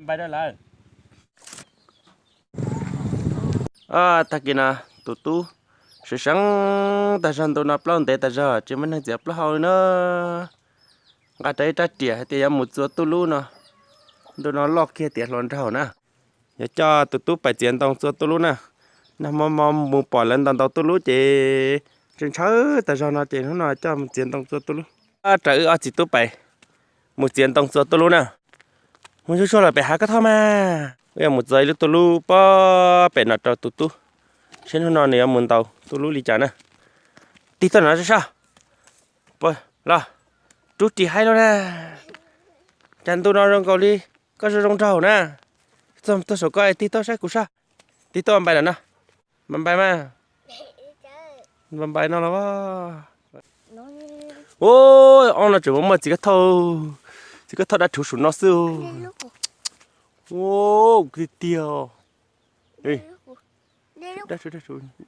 Npais rau lawm. Tag kis no tus tub seev seev tag zog, ntu no plaub ntev tag zog tsis muaj neeg txiav plaub hau li na. Nqa rau ib rab riam hais tias yuav mus txua tuj lub no, ntu no loj kiag tias hluas nraug na. Yuav coj tus tub pais txiav ntoo txua tuj lub na. Nag hmo mo mus pom lawv ntaus ntaus tuj lub ces ntshaw ntshaw tag zog no ces hnub no coj mus txiav ntoo txua tuj lub. Raws wb ob txiv tub pais mus txiav ntoo txua tuj lub na. Mus tsuag tsuag los pem hav Kab Thoj mas. Wb yuav mus txua ib lub tuj lub pob pem no rau tus tub, seb hnub no nws yuav mus ntaus tuj lub li cas na. Tig tuaj no sab sab. Los, rub ris haib lub na. Cas ntu no zoo nkaus li koj zoo zoo nraug na. Txog tuaj saum koj es tig tuaj saib kuv sab. Tig tuaj npais lawm no. Npais npais mas. Npais npais no los. Ua, ob no tseem muaj muaj txiv kab thauj, txiv kab thauj dab rhuv saum no xwb. Ua, tiag tiag.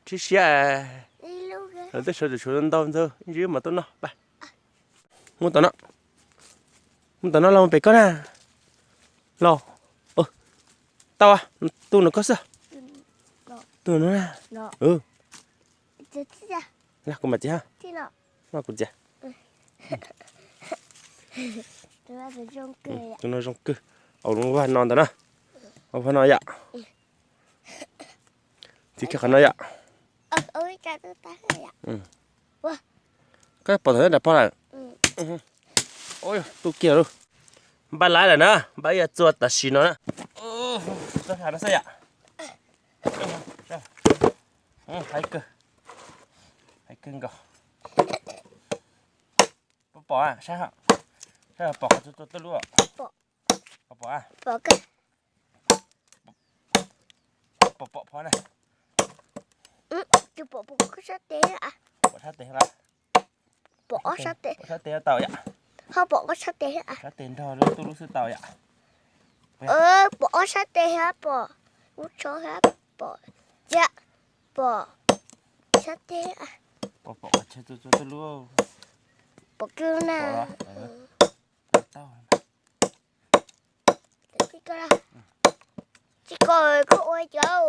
Siab siab. Lawv tej sawv tseem tshuav ntau ntxawg, ib ntsis mas tuaj noj. Mus tom no, mus tom no los mus pem koj na. Los, tau, tu nrog koj xwb. Tu no na. Kuv mam txiav ha. Kuv txiav. Tus no zoo kawg. Au, vaj no ntawd na. Au, vaj no yom. Txiav kiag qhov no yom. Koj pom thaum nram pog lawm. Tu kiag lauj. Npaj lawm na, npaj yuav txua tam sim no na. Txua no xwb yom. Hais kawg, hais kawg nkaus. Pom, pom, saib, saib pom qhov txua txua tuj lub. Pom, pom, pom phom na. Pom sab tes, pom sab tes tau yom. Sab tes nrog lub tuj lub xwb tau yom. Pom ob sab tes thiab pom lub tsho thiab pom, pom sab tes. Pom, pom qhov chaw txua txua tuj lub. Pom kawg na. Tsis ko, koj ua cov.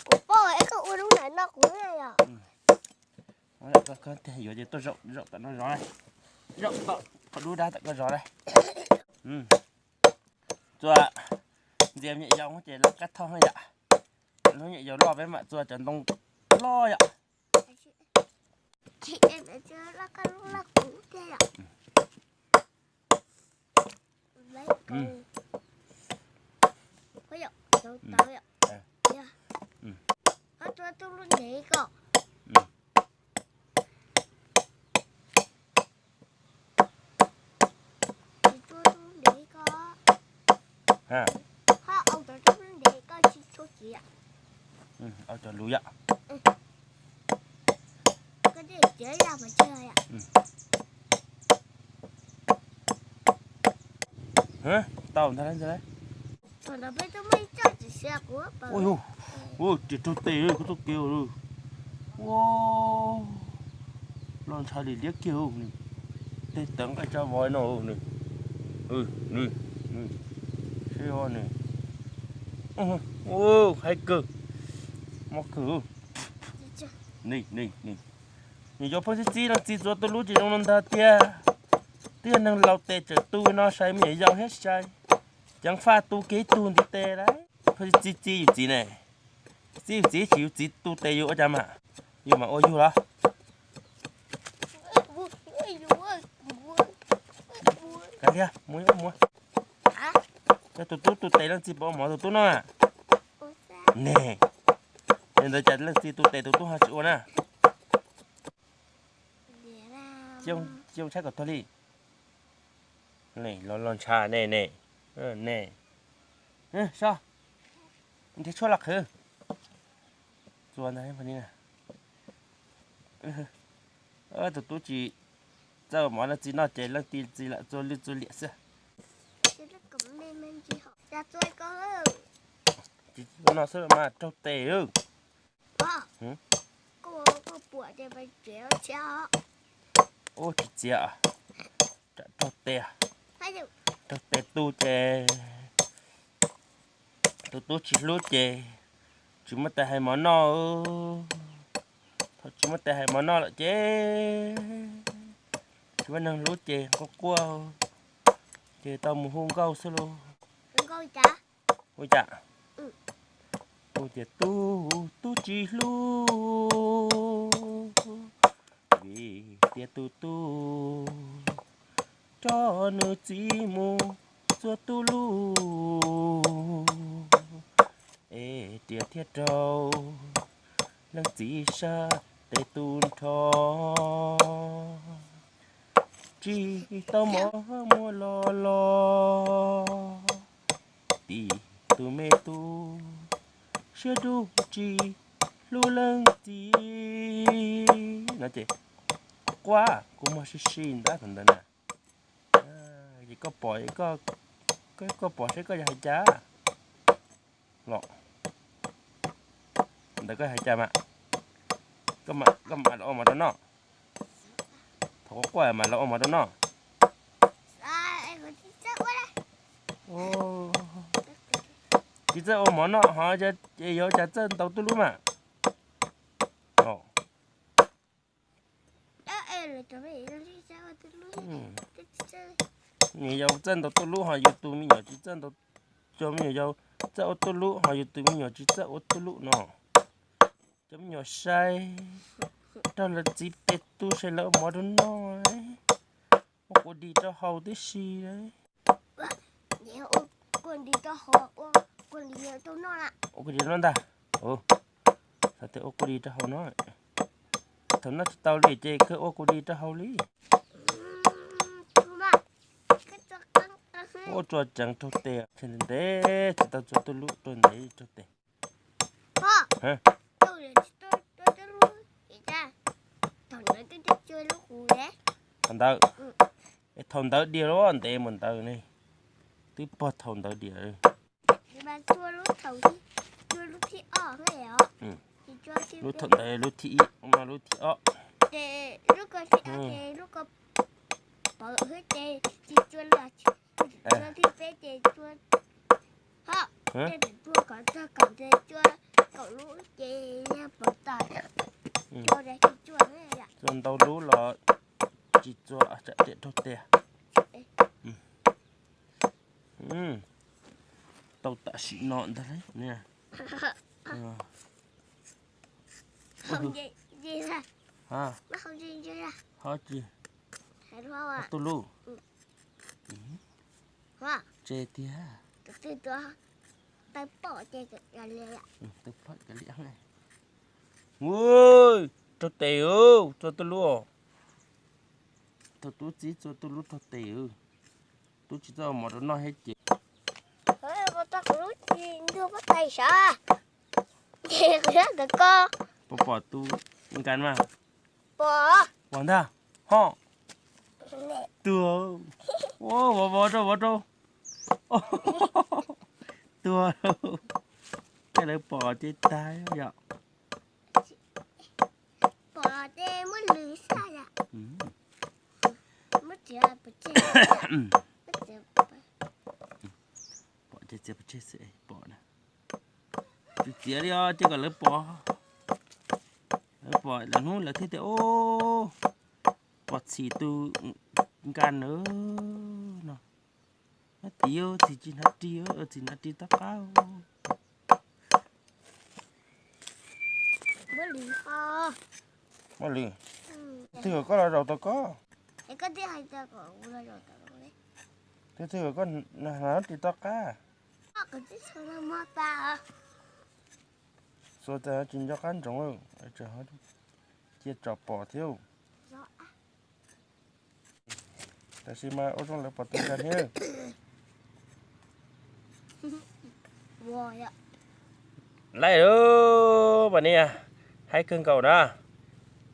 Kuv paub es koj ua lub ntawm no kuv yom. Koj tiag yuav ces tuaj zaum, zaum tom no zov, zaum tom qhov dub dab tom koj zov na. Txua ntxias nyuam yaus ces loj kab thoj yom. Lub nyuam yaus loj peb mam txua cov ntoo loj yom. Au cov lus yom. Tau ntag. Ua, ris raug tes kuv txoj kev. Ua, loj ntshai li liab kiag. Tej tawv nqaij tsab vov no. Seb, hais kawg, mob kawg. Nws yuav pheej txi txib leej txiv txua tuj lub tsis zoo no ntag tiag. Twb yog neeg laus tes tseem tu no sai me nyuam yaus thiab sai. Ceev faj tu kiag ib tug ntiv tes lawm. Pheej txi txib yus txiv ne. Txib yus txiv tsis yus txiv tu tes yus ua cas mas, yus mas ua yus los. Kav liam, mus mus. Cov tus tub tu tes leej txiv puas ua mov tus tub no? Ne, yog ntawd cas leej txiv tu tes tus tub ho tsis ua na? Cia tshaib kom tuag li. Los los ntsha ne ne. Ne, so, nrhiav tshuaj los qhwv. Txua ntag. Tus tub tsis txawj mov leej txiv noj ces leej txiv lam txua lwj txua liam xwb. Tsis txua no xwb mas raug tes. Ub, tsis txiav, tsam raug tes, raug tes tu ces tus tub tsis hlub ces tsis muaj tes hais mov noj. Thaum tsis muaj tes hais mov noj lawm ces tsis muaj neeg hlub ces quaj quaj, ces tau mus hu nkauj xwb lauj. Hu cas? Hu tias, tus tub tsis hlub, vim tias tus tub coj nws txiv mus txua tub lub, es riam thiaj raug leej txiv sab tes tu nrho. Tsis tau mov muag los los, tim tus me tub siab dub tsis hlub leej txiv no ces quaj kua muag sib sib ntab thaum ntawd na. Ces koj pom, koj pom seb koj yuav hais cas los. Ntawd koj hais cas mas, koj mam los ua mov rau noj. Thaum koj quaj mas los ua mov rau noj. Tsis txawj ua mov noj ho ces yuav cas txawj ntaus tub lub mas. Nws yau txawj ntaus tub lub ho yus tus me nyuam tsis txawj ntaus, cov me nyuam yau txawj ua tub lub ho yus tus me nyuam tsis txawj ua tub lub no. Cov me nyuam sai raug lawv txiv tes tu sai lawv ua mov rau noj, ua kua dis rau haus tib si. Ua kua dis rau ntag. Thaum twg ua kua dis rau haus no, thaum noj tsis tau li ces kawg ua kua dis rau haus li. Ua tsuas tseev raug tes, ntev tsis tau txua tub lub rau ntev raug tes. Thaum ntawd, thaum ntawd diam los ntev mus ntawd ne, twb pog thaum ntawd diam. Lub thaum ntawd lub thib ib, lub thib ob, txua ntau lub los tsis txua tsam riam raug tes. Tau tam sim no ntag lauj. Ho tsis, tub lub, tseg tiag. Tawv pom kav liam. Ua, raug tes, txua tub lub, thaum tub txib txua tub lub raug tes. Tub tsis txawj ua mov rau noj thiab ces. Kuv tau kuv lub tsis ntuag pob txha sav, ces kuv nyob ntawm ko. Puas pom tus nkas mas? Pom. Pom ntag. Ho, tuag. Vov vov rau, vov rau. Tuag. Tej lawv pom ces tag yom. Pom ces muab lwm xwb yom. Pom ces txiav pov tseg xwb, pom na. Tsis txiav li os, ces kom lawv pom. Lawv pom lawv hnub lawv thiaj tias, o, pom txhim tus nkas na no. Nab tis, txhim tsis hnav ris, txhim hnav ris tob qab. Muab lwm, twg kom koj los zaum tau koj? Twg twg kom koj hnav ris tob qab? Xuas tas tsis nco qab ntsoov, cia tsom pom thiab. Tab sis mas ua zoo lawv pom tus nkas thiab. Laij, mas ne, haib kawg nkaus na.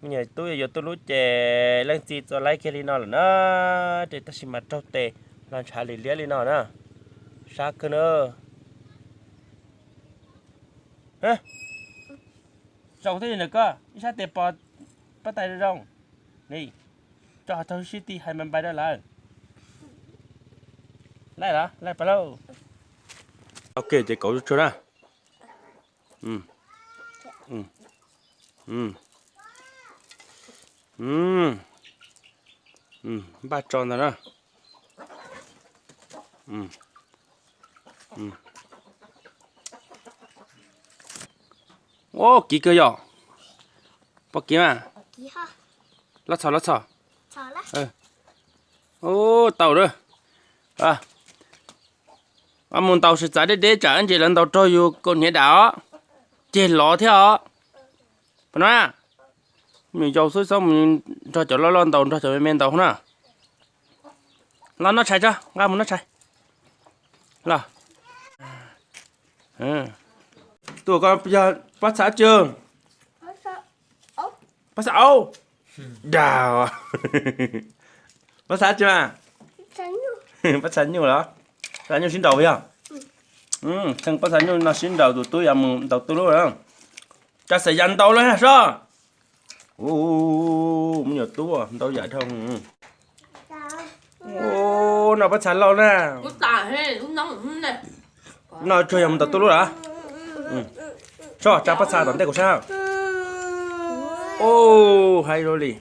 Me nyuam tub yuav yuav tub lub ces leej txiv txua laib kiag li no lawm na. Ces tab sis mas raug tes los ntshav li liab li no na. Sab kawg na. Zaum twj ywm ntawm koj ib sab tes pom pab tais zoo li. Tso tau sib tij hais npai npai rau lawm. Laij los, laij pas lauj. Ok, ces kauv tsuag na. Npaj tso ntag na. Ua kiv kawg yom. Pob kiv mas. Los txhom, los txhom. Ua tau lawm. Mus ntaus sawv txav deb deb tsam ntses lawv ntaus raug yus kaus hniav dam os. Ceg lov thiab os. Pam no, me nyuam yaus xwb txhob mus nrog cov loj loj ntaus, nrog cov me me ntaus na. Los noj tshais tso, nqa mus noj tshais. Los. Tuaj koj yog pob txha tsi? Pob txha aub. Dag. Pob txha tsi mas? Pob txha nyuj los? Pob txha nyuj sib nraus yog? Txheej pob txha nyuj no sib nraus tus tub yuav mus ntaus tub lub na. Tsa xav yam ntaus lawm sob. Me nyuam tub ntaus yam dhau. Noj pob txha lauj na. Noj tsuag yog mus ntaus tub lub lawm. Sob, tsa pob txha tom ntej kuv saib. Haib luaj li.